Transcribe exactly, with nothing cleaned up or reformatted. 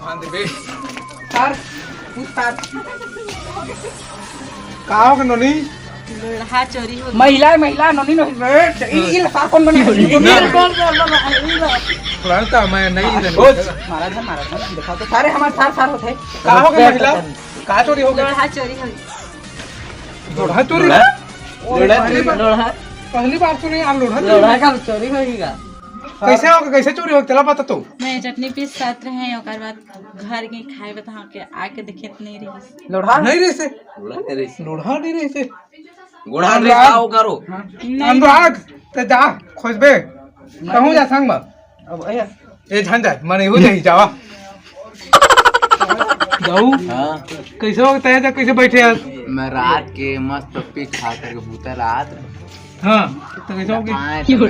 हाँ देबे। सर, पूछ सर। का हो गे नोनी? लोढ़ा चोरी हो गया। महिला, महिला, नोनी, नोनी, ए, ई, ई लड़का कौन बने? बोल, बोल, बोल, बोल, बोल। लड़का मैं नहीं जानता। मारा था, मारा था, दिखा तो सारे हमारे सार, सार होते हैं। का हो गे महिला? का चोरी हो गया? लोढ़ा चोरी हो गया। लोढ़ा चोरी? लोढ़ा? पहली बार, लोढ़ा? पहली बार सुने यार लोढ़ा चोरी। लोढ़ा का चोरी होगी का? कैसे हो, कैसे चोरी हो, चला बता तो। मैं चटनी पीस साथ रहे, ओकर बाद घर के खाए बता के आके देखे त नहीं रही। लोढ़ा? नहीं रही से। लोढ़ा नहीं रही से। लोढ़ा नहीं रही से। गोड़ा हम नहीं लोग खाओ करो। नहीं। अनुराग, ते जा, खोजबे। कहूँ जा संग में। अब ए, ए झन जा, मन एहू जाही, जावा। जाऊ। हाँ। कैसे हो, तय जा, कैसे बैठे आज? मैं रात के मस्त पप्पी खा करके भूतल रात। हाँ, तो कैसे हो गई? आए तो